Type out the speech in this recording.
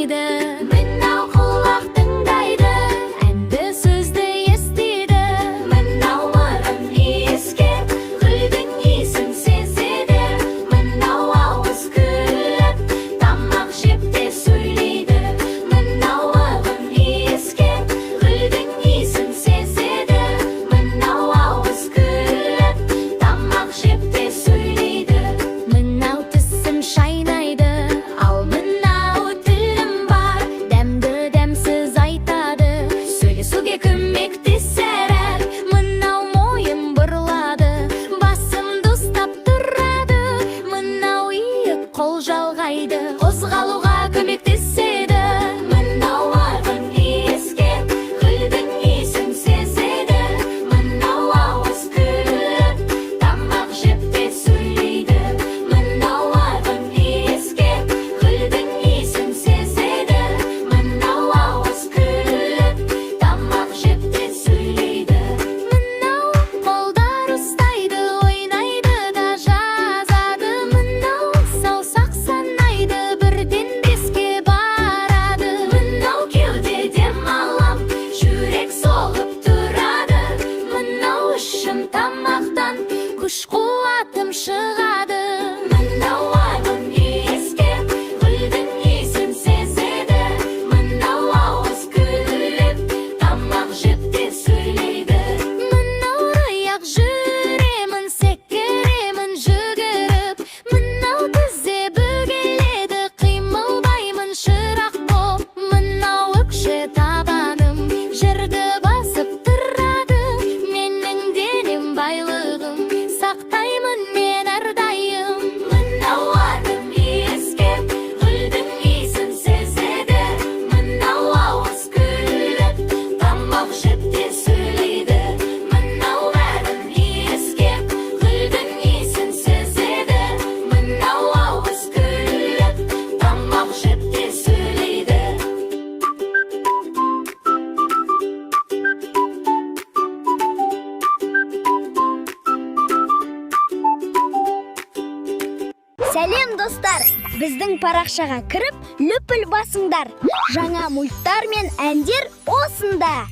таниды. Мынау құлақ тыңдайды, әнді, сөзді естиді. Мынау мұрын иіскеп, гүлдің иісін сезеді. Мынау ауыз күліп, тамақ жеп те сөйлейді. Мынау мұрын иіскеп, гүлдің иісін сезеді. Мынау ауыз күліп, тамақ жеп те сөйлейді. Мынау тісім шайнайды, ал мынау тілім бар. Дәмді, дәмсіз айтады, сөйлесуге көмектесер. Мынау мойын бұрылады, басымды ұстап тұрады. Мынау иық қол жалғайды, қозғалуға көмектеседі. Мынау мұрын иіскеп, гүлдің иісін сезеді. Мынау ауыз күліп, тамақ жеп те сөйлейді. Мынау мұрын иіскеп, гүлдің иісін сезеді. Мынау ауыз күліп, тамақ жеп те сөйлейді. Мынау қолдар ұстайды, ойнайды да жазады. Мынау саусақ санайды, бірден беске барады. Мынау кеуде демалам, жүрек соғып тұрады. Мынау ішім тамақтан, күш қуатым шығады. Мынау мұрын иіскеп, гүлдің иісін сезеді. Мынау ауыз күліп, тамақ жеп те сөйлейді. Мынау аяқ жүремін, секіремін жүгіріп. Мынау тізе бүгіледі, қимылдаймын шырақ боп. Мынау өкше табаным, жерді басып тұрады. Менің денем байлығым, сақтаймын мен әрдайым. Мынау мұрын иіскеп, гүлдің иісін сезеді. Мынау ауыз күліп, тамақ жеп те сөйлейді. Мынау мұрын иіскеп, гүлдің иісін сезеді. Мынау ауыз күліп, тамақ жеп те сөйлейді. Сәлем, достар! Біздің парақшаға кіріп, лүпіл басыңдар. Жаңа мульттар мен әндер осында.